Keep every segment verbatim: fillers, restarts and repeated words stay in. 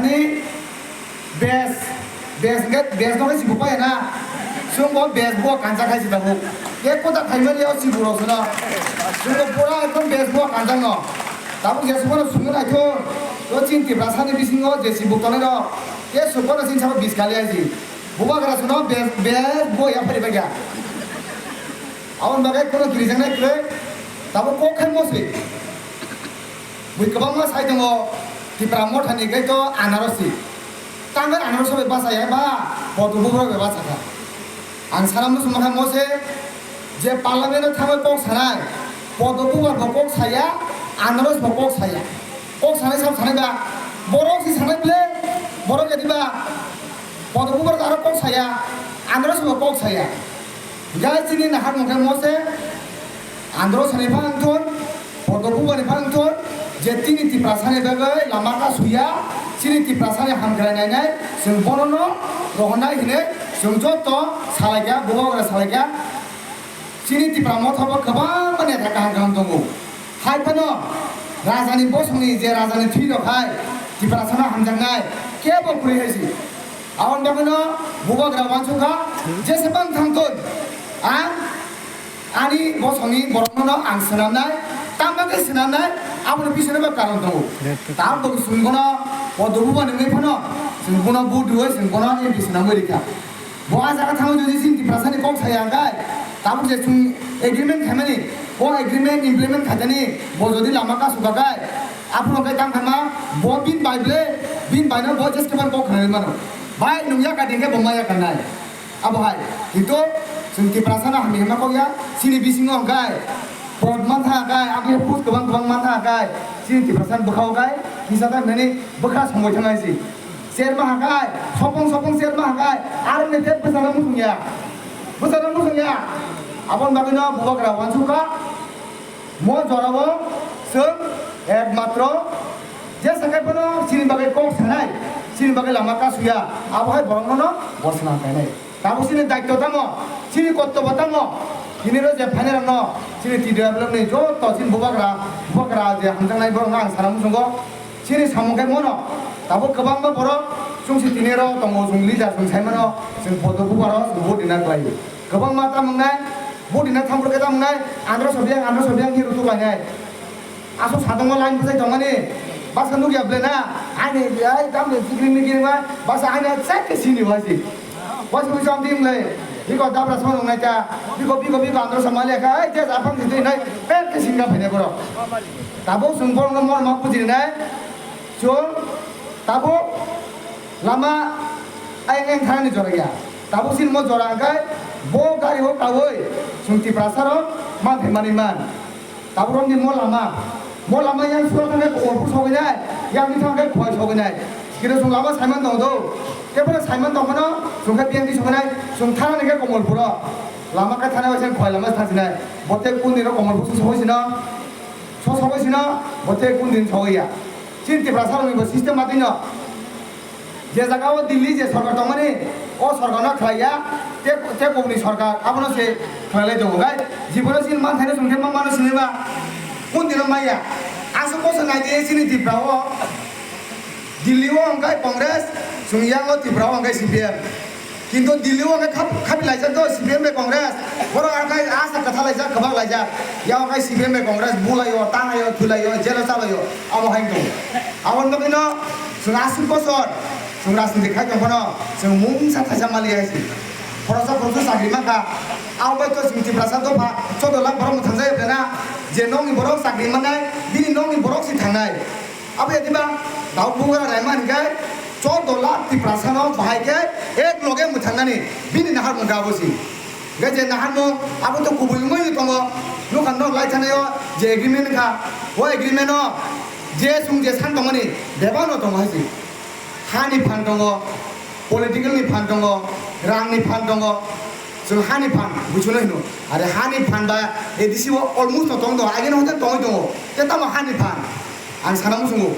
Ni bes, bes hwnkhe bes no khe sibu paya na. Chwng bo bes bo kansa khai si tabuk. Ye kota khaimani o sibu rok sono. Chwng bo pura ekdom bes bo kansa no. Tabuk je subo no sungwi naitho. O chini Tiprasa ni bisingo je sibu tonwi rok. Ye subo no chini sabo bis kali aisi. Bubagra sono bes, bes bo ya phari bagya. Aboni bagwi kono kirijaknai kwrwi. Tabuk kok khai mo se. Bui kwbangma sai tongo, Tipra Motha ni khe to anaros si. Tangwi anaros bai bachaya ba, Podo Bubar bai bachakha. Ang sana muchung mankha mo se, je Parliament o thangwi kok sanai, Podo Bubar bo kok saya, anaros bo kok saya. Kok sanai sab sanai ba, borok si sanai ble, borok jadi ba, Podo Bubar aro kok saya, anaros bo kok saya. Gai chini nahar mungkhe mo se, andro sani phang thun, Podo Bubar ni phang thun, je chini Tiprasa ni bagwi lama ka suya, chini Tiprasa ni hamkrai nainai, chwng bono no rohornai hinwi chwng joto salaikha, Bubagra salaikha. Chini Tipra Motha bo kwbangma netha kaham kaham tongo. Hai phano rajani bosongni je rajani thwi rok hai Tiprasa no hamjaknai kebo kwrwi hai si. Aboni bagwino Bubagra uansukha, jesebang thangthun ang ani bosongni borokno ang swnamnai, tamo khe swnamnai, aboni bisingno bo karon tongo. Tamo bo chwng bono Podo Bubar ni wngwi phano chwng bono vote rwui chwng bono M P swnamwi rikha. Bo a jaga thangwi jodi chini Tiprasa ni kok saya hwnkhe, tabuk je chwng agreement khaimani, o agreement implement khaitani bo jodi lama ka suka khai, aphuru hwnkhe tang khaima bo bin bai ble, bin bai no bo jeskeban kok khnai mano. Bai nung ya ka dingkhe bo ma ya ka nai. Abo hai, kintu chwng Tiprasa no hamya hwnma kok ya, chini bisingo hwnkhe pot man tha khai, abo post kwbang kwbang man tha khai, chini Tiprasa ni bwkha o khai, kisa ta nani bwkha somoi thang hai si. Cherma hakai, sopong sopong cherma hakai, aroni tei bwsano muchung ya. Bwsano muchung ya. Aboni bagwino Bubagra uansukha, mo jorao chwng ekmatro jesa khai phano chini bagwi kok sanai, chini bagwi lama kasuya, abo hai borokno no bosna kainai. Tabuk chini daityo tamo, chini kortobo tamo, tini ro je phainairokno chini T D F ni joto chini Bubagra, Bubagra je hamjaknai borokno ang sana muchungo. Chini samung khe mono, tabuk kwbangma borok chwng si tini ro tongo, chwng leader chwng sai mano, chwng Podo Bubaro chwng vote rina khlai. Kwbangma tamo wngnai, vote rina thang phuru khe tamo wngnai, andro sobiang, andro sobiang khe rutuk lainai. Aswk sadongo line bwsai tongmani, bwsa nukya ble na, ani ai tamni sikring mikring ma, bwsa ani chak khe sini wasi. Bwsa bwsa amdi wng lai, biko dabra sama nung nai ta, biko, biko, biko andro sama le kha, ai tes aphang si twi nai, pek khe singga phainai borok. Tabuk chwng borokno morma bujinai, chwng tabuk lama ayang ayang thanani jora ya. Tabuk chini mo jora hwnkhe bo gari o kaui chwng Tiprasa rok man phaimani man. Tabuk romni mo lama, mo lama yang sura thangkhe Komolpur sogwinai, yang ni thangkhe Khowai sogwinai. Kino chwng lama saiman tongo do. Tei bono saiman tongmano chwng khe B M P sogwinai, chwng thanani khe Komolpuro. Lama khe thana bai se Khowai lama thangsinai. Bo tei kundino Komolpur se sogwi sino, so sogwi sino, bo tei kundin sogwi ya. Chini Tiprasa rokni bo system matwino. Je jaga o Delhi je sorkar tongmani, o sorkar no khlai ya, te, te kok ni sorkar, abono se khlai lai tongo. Gai, jibon o chini manthaino chwng khe ma mano sini ba, kun dino maya. Aswk bosor nai di chini Tripura o, Delhi o hwnkhe Congress, chwng yang o Tripura o hwnkhe C P M. Kintu Delhi o hwnkhe khap-, khapi laijak do C P M bai Congress, borok arkhai asa kwtha laijak, kwbak laijak. Yang hwnkhe C P M bai Congress bulai o, tanai o, thulai o, jelo chalai o, amo hai wng tongo. Aboni bagwino chwng aswk bosor chwng rajniti khai tong phano chwng mungsa thaisa maliya hai se. Khoroksa khoroksa chakri mankha. Abo bai to chwng Tiprasa dopha chwdok lakh borok mwthang jaya bena je nokni borok chakri mannai bini nokni borok si thangnai. Abo ya diba dauk bugra raima hinkhe chwdok lakh Tiprasa no bahai khe ek loge mwthangnani bini nahar mungkha abo si. Hingke je naharmung abo to kubui wngwi tongo, nokha nok lai thanaio je agreement wngkha, o agreement o je chwng je san tongmani bebak no tongo hai se. Hani phan tongo, political ni phan tongo, rang ni phan tongo, chwng hani phan buchino hino. Are hani phan ba A D C o almost no tong tongo, ageno hote tongwi tongo, tei tamo hani phan ang sana muchungo.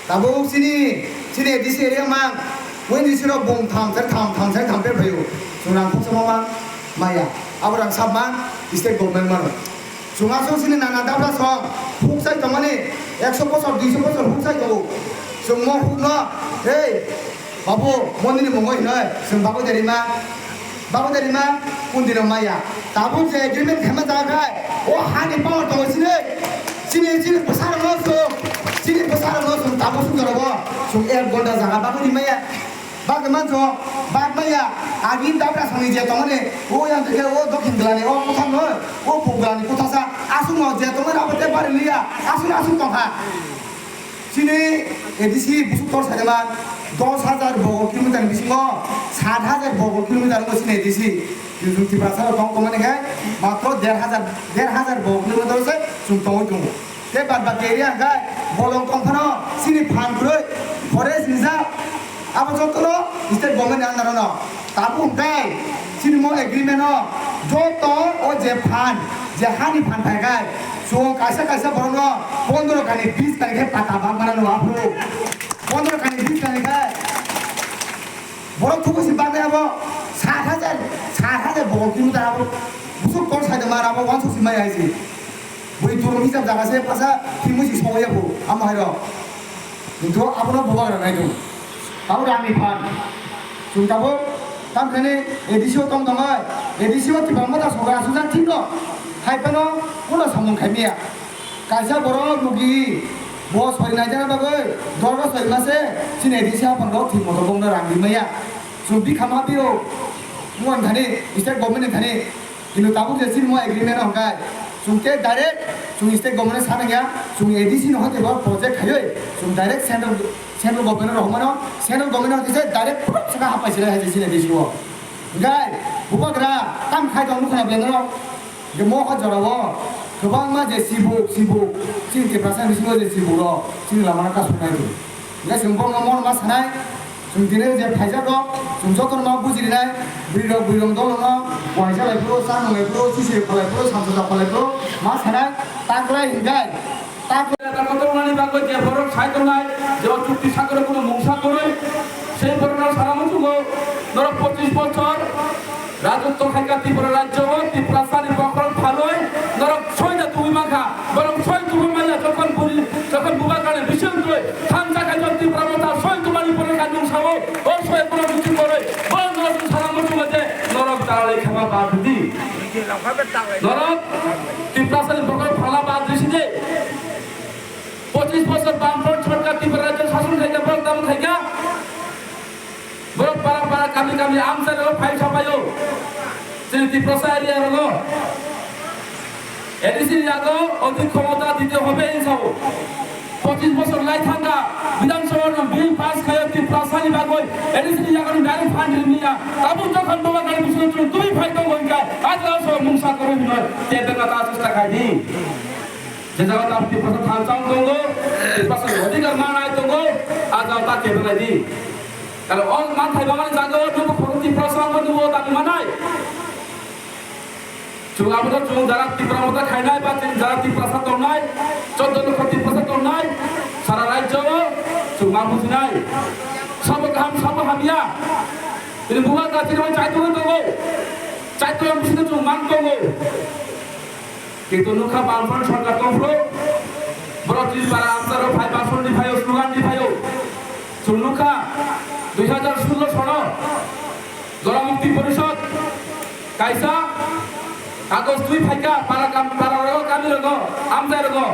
Tabuk chini, chini A D C area mang, wngni siro bung tham, ser tham, tham, ser tham per phaio. Chwng rang khoksa ma mang, maya. Abo rang sab mang, state government mano. Chwng aswk chini nana dabra song, huk chai tongmani, ekso bosor, duiso bosor huk chai tongo. Chwng mo hukno, "Hey, babu, monini mungo hinoi, chwng babu derima, babu derima, kundino maya." Tabuk je agreement khaima jaga khai, o hani power tongo chini, chini, chini bwsarokno chwng, chini bwsarokno chwng tabuk sung jorogo, chwng ek gonda jaga babu rimaya. Bagwi manjo, bak maya, agi dabra songni je tongmani, o yang teke o dokhin glani, o kuthang noi, o puk glani kuthasa, aswkno je tongmani abo te bari liya, aswk aswk tongkha. Chini A D C busuk tor sajama dos hajar bogo kilometer ni bisingo sat hajar bogo kilometer wngkha chini A D C. Chwng Tiprasa rok tong tongmani khe matro der hajar, der hajar bogo kilometer se chwng tongwi tongo. Tei bad baki area hwnkhe bolong tong phano chini phan kwrwi forest reserve abo jotono state government ni under o no. Tabuk hwnkhe chini mo agreement o joto o je phan, je hani phan phai khai, chwng kaisa kaisa borokno pondro kani bis kani khe pata bang mana no aphuru. Pondro kani bis kani khai borok thubu si bang abo sat hajar, sat hajar bokol kilometer abo busuk kol sai de mar abo wansuk si mai hai si. Bui turung hisab jaga se pasa thimui si songya bo amo hai rok. Kintu abono bubagra nai tongo. Abo rangni phan. Chwng tabuk tamthani A D C o tong tongo. A D C o Tipra Motha sogra aswkjak thik no. Hai phano ulo samung khai miya. Kaisa borok logi bo sori nai jana bagwi dorgo sori mase chini A D C hapang rok thik moto bongno rang rimaya. Chwng bikha ma biro. Muan thani state government ni thani. Kintu tabuk je chini mo agreement hwnkhe chwng tei direct chwng state government sana ya, chwng A D C no hote ba project khaiwi chwng direct central, central government rok mano, central government hote se direct phutok saka hapai sila hai chini A D C o. Hwnkhe bubagra tam khai tong nukha na belai no. Hwnkhe mo ha jora o kwbangma je sibuk sibuk chini Tiprasa bisingo je sibuk rok chini lama no kasuk nai. Hingke chwng bono mono ma sanai, chwng tini je phaijak rok, chwng jotono ma buji rinai, bwrwi rok bwrwi rok dolo no, waisa lai phuru, cha nung lai phuru, chisi kholai phuru, samsajak kholai phuru, ma sanai, ta kwlai hingkai, ta kwlai. Neta kotor nani bagwi je borok sai tongnai, je o chukti sakoro kuno mungsa kwrwi, sei borok no sana muchungo, norok pochis bochor, Rajotw khaika Tripura rajyo o Tiprasani bokhorok phalwi norok soida tubui mankha. Borok soi tubui manya jokhon buri, jokhon bubagrani bising twi thansa khaijak Tipra Motha soi tubani pore kha nung sao o soi borok bising boroi borok norok sana muchungo je norok dalai khema bad di. Norok Tiprasani bokhorok phala bad di sidi. Pochis bosor Bamfront sorkar Tripura rajyo sason khaika borok tamo khaika. Borok para para kami kami amchai rogo phai sapaio. Chini Tiprasa area rogo A D C ni yago odhik khomota dite hobe hinsao. Pochis bosor lai thangkha Bidhan Sabha no bill pass khaio Tiprasa ni bagoi A D C ni yago direct fund rimliya. Tabuk jokhon boba gari bising chung twi phai tongo hinkha. Ajra so mungsa kwrwi hinoi tebena ta chesta khai di. Je jaga ta Tiprasa thansa tongo, Tiprasa odhikar manai tongo, ajra ta kebelai di. Kalo o manthai bangani jaga o nubo khorok Tiprasa wngkha nubo dabi manai. Chwng abono chwng jara Tipra Motha khainai ba chwng jara Tiprasa tongnai, choddo lokho Tiprasa tongnai, sara rajyo o chwng ma bujinai. Sabo kaham, sabo hamya. Bini bubagra chini bai chaitugwi tongo. Chaitugwi bisingtwi chwng mang tongo. Kintu nukha Bamfront sorkar tongphuru, borok chini para amcharo phai Bamfront ni phaio, slogan ni phaio. Chwng nukha dui hajar sullo sono Jonamukti Porishod kaisa kagoj twi phaikha para kam, para rogo, kami rogo, amchai rogo.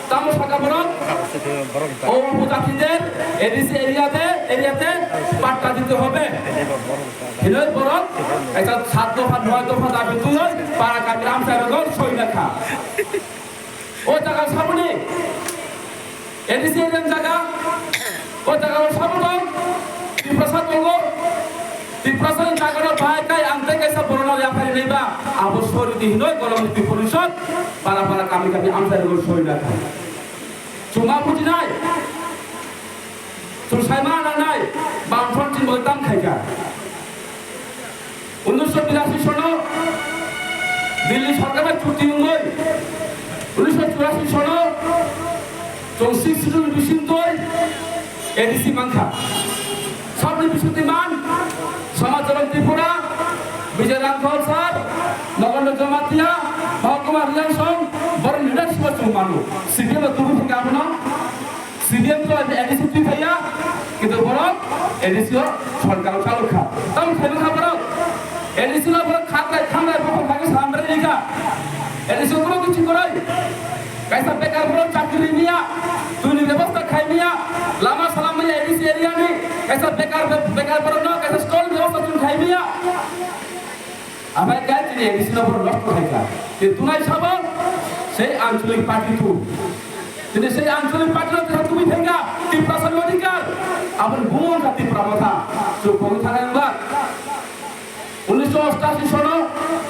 Tamo sakha borok, o upojati der, A D C area te, area te patta dite hobe. Hinoi borok, kaisa sat dopha, noi dopha dabi twi para kami amchai rogo soi lekha. O jaga saboni, A D C area jaga, o jaga o sabo tong, Tiprasa tongo, Tiprasa ni jaga no bahai kai ang tei kaisa borok no yaphari nai ba, abo sori di hinoi Jonamukti Porishod, para para kami kami amchai rogo soi lekha. Chuma bujinai. Chwng saima nangnai, Bamfront chini bagwi tam khaikha. Unisho birasi sono Delhi sorkar bai chukti wngwi, unisho churasi sono chwng six schedule bisingtwi A D C mankha. Saboni bisingtwi man, Samaj Jalan Tripura, Bijay Rangkhol sir, Nogendo Jamatia, Bhabakumar Reang song, borok leadership o chwng mano. C P M no tubu thangkhe abono. C D M to A D C twi thaya, kintu borok A D C o sorkar o chalok kha. Tamo khaima kha borok? A D C no borok khanai, khanai, bokhok khaikhe salam berwi rikha. A D C o borok kichu kwrwi. Kaisa bekar borok chakri rimiya, twini bebosta khaimiya, lama salam maya A D C area ni, kaisa bekar, bekar borok no kaisa stall bebosta chwng khaimiya. Abai kai chini A D C no borok nosto khaikha. Te tunai sabo sei ancholik party tu. Tini sei ancholik party no tisa tumi thaikha, Tiprasa ni odhikar. Aboni bumung kha Tipra Motha. Chuk kong thanai wngla. Unisho ostashi sono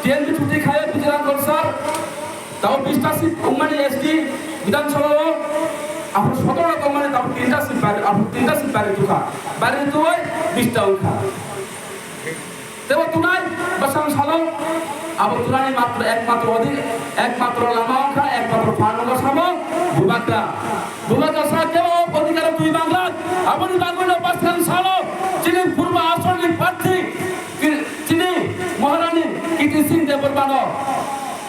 T N P chuti khayo Bijoy Rangkar sir. Tabo bista seat wngmani S T Bidhan Sabha o. Aphuru sotoro tongmani tabo tinta seat bari, aphuru tinta seat bari tukha. Bari tuwai bista wngkha. Tebo tunai bwsang salo abo tunani matro ekmatro odi, ekmatro lama wngkha, ekmatro phan wngkha samo Bubagra. Bubagra sa tebo o odhikar twi manglak. Aboni bagwino bwsang salo chini purba aswrwni prarthi, ki-, chini Maharani Kirti Singh Debbarmano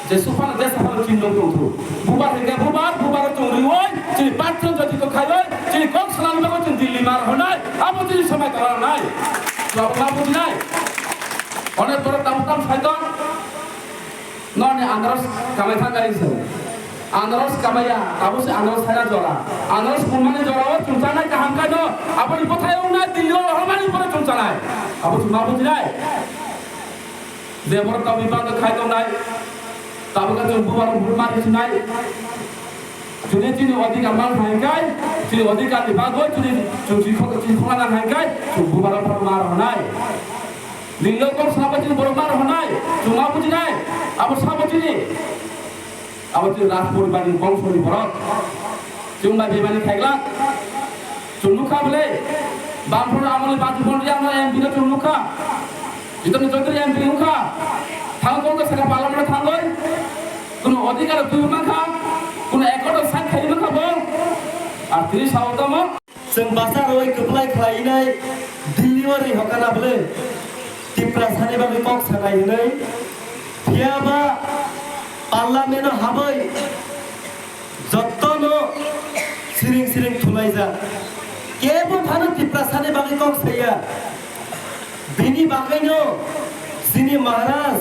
je suphano je saphano chini nung tongthru. Bubar hwnkhe bubar, bubar chwng rwiwi chini prarthi jotito khaiwi chini kok swnamni bagwi chwng Delhi mar hwnai. Abo chini samai tala rwnai. Chwng ma bujinai. Onek borok tamo tamo sai tong. Noni andaros kamai thang gai se. Andaros kamai ya, tamo se andaros sai na jora. Andaros kumani jora o chwng chanai kaham kai no. Aboni bwthai wngnai Delhi o rohormani pore chwng chanai. Abo chwng ma bujinai. Je borok tamo bipang khai tongnai. Tabukha chwng bubar bubar ma rwchinai. Chwngni chini odhikar man hai kai, chini odhikar ni bagwi chwngni chwng chini khok chini khokna nang hai kai, chwng bubar bubar ma rwnai. Ningno kok sabo chini borok ma rwnai, chwng ma bujinai, abo sabo chini. Abo chini Rajpuri bani bongso ni borok. Chwng bai bebani khaiglak. Chwng nukha bwle, Bamphor amoni Bajibon Riang no M P no chwng nukha. Jitendra Chaudhary M P wngkha. Thang kok saka parliament thangoi. Kuno odhikar twi mankha. Kuno accord sign khai mankha bo. Ar twi sao tamo. Chwng basa roi kwplai khlainai Delhi o ri hokana bwle. Tiprasani bagwi kok sanai hwnwi. Phiyaba parliament o haboi. Jottono siring siring thulaijak. Kebo phano Tiprasani bagwi kok saya. Bini bagwino chini Maharaj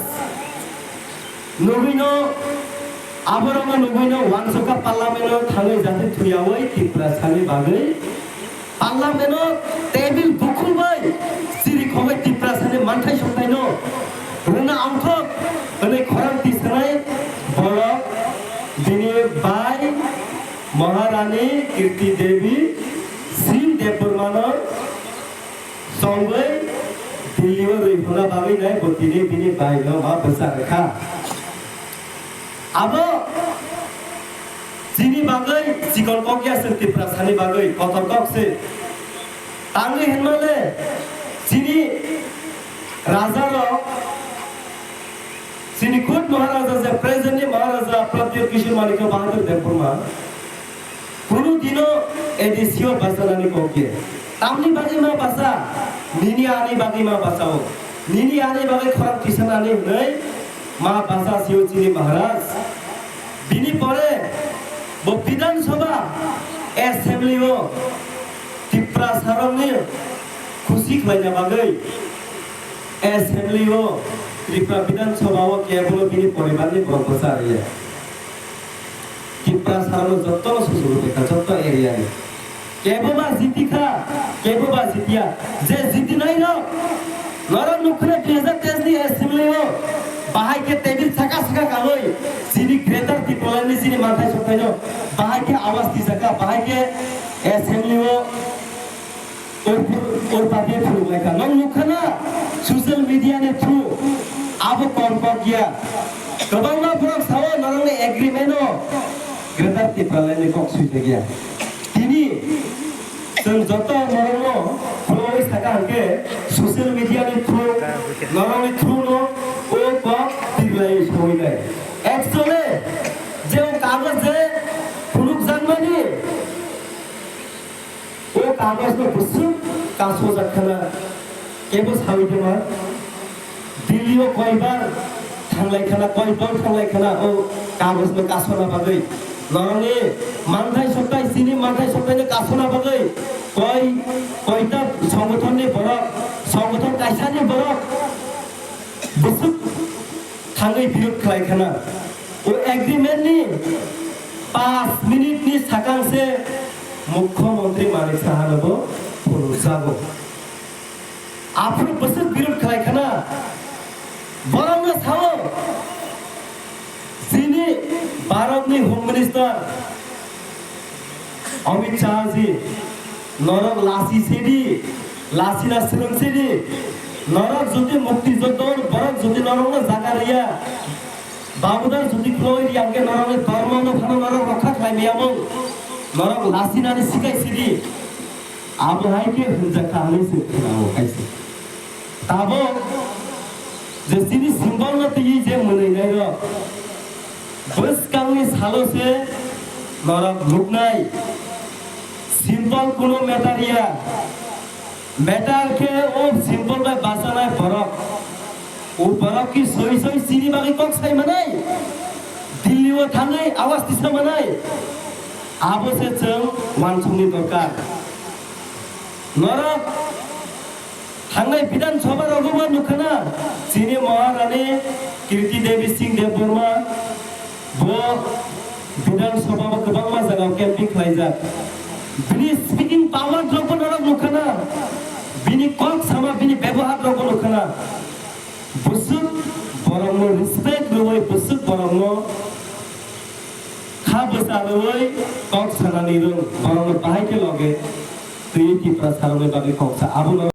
nugwino, aborokno nugwino wansukha parliament-o thangwi jati thuyawi Tiprasani bagwi. Parliament-o table bukhuk bai chiri khogwi Tiprasani manthai songthaino rwna ongthok hwnwi khorang tisanai borok bini bai Maharani Kirti Devi Singh Debbarmano chongwi Delhi-o rwi hwnna bagwi nai bo tini bini baino ma bwsa rwkha. Abo chini bagwi chikon kok ya se, Tiprasani bagwi kotor kok se. Tangwi hinmale chini raja rok, chini khud Maharaja je present ni Maharaja Pradyot Kishore Manikya Bahadur Debbarma, kunu dino A D C o bachanani kok ya. Tamni bagwi ma bacha, nini ani bagwi ma bachao. Nini ani bagwi khorang tisanani hwnwi ma bacha sio chini Maharaj. Bini pore bo Bidhan Sabha Assembly o Tiprasarokni khusi khlaina bagwi Assembly o Tripura Bidhan Sabha o kebolo bini poribarni borok bwsa rwya. Tiprasarokno jotto susugo bekha, jotto area ni. Kebo ba jiti kha, kebo ba jitiya. Je jiti nai rok, norok nukho na dui hajar teis ni assembly o, bahai khe table saka saka kanwi, chini Greater Tipraland ni chini manthai sokthai no, bahai khe awas tisa kha, bahai khe assembly o, or, or party phuru lai kha. Nong nukha na social media ni through abo kom kok ya. Kwbangma borok sao norok ni agreement o Greater Tipraland ni kok sui thai ya. Tini chwng joto norokno khulogwi saka hwnkhe social media ni through, norokni through no o kok tiglaiwi sogwi nai. Actually, je o kagoj je phunukjakmani, o kagoj no bwswk kasojak khana, kebo sawi tongma. Delhi o koibar thanglai khana, koi dol thanglai khana o kagoj no kasona bagwi. Norokni manthai sokthai, chini manthai sokthai ni kasuna bagwi koi, koita songothon ni borok, songothon kaisa ni borok bwswk thangwi birod khlai khana. O agreement ni paanch minute ni sakang se Mukhyamantri Manik Saha no bo phunukjago. Aphuru bwswk birod khlai khana, borokno sao, chini Bharatni Home Minister Amit Shah ji, norok lasi sidi, lasina swrwng sidi, norok jodi mukti jodon, borok jodi norokno jaga riya, Babudan jodi khuloi riya, hwnkhe norokni dhormono phano norok rokha khlai maya mung, norok lasinani sikai sidi. Abo hai khe hwnjak kha hwnwi se khwnao kaisa. Tabuk je chini symbol no twiwi je mwnwinairok bwskangni salo se norok nuknai. Symbol kuno matter ya. Matter khe o symbol bai bachanai borok. O borok ki soi soi chini bagwi kok sai manai. Delhi o thangwi awas tisa manai. Abo se chwng wansukni dorkar. Norok thangnai Bidhan Sabha rogo bo nukha na, chini Maharani Kirti Devi Singh Debbarma bo Bidhan Sabha bo kwbangma jaga o camping khlaijak. Bini speaking power rok bo norok nukha na, bini kok sama, bini bebohar rok bo nukha na. Bwswk borokno respect rwui, bwswk borokno kha bwsa rwui kok sanani rwng, borokno bahai khe loge twiwi Tiprasa rokni bagwi kok sa. Abono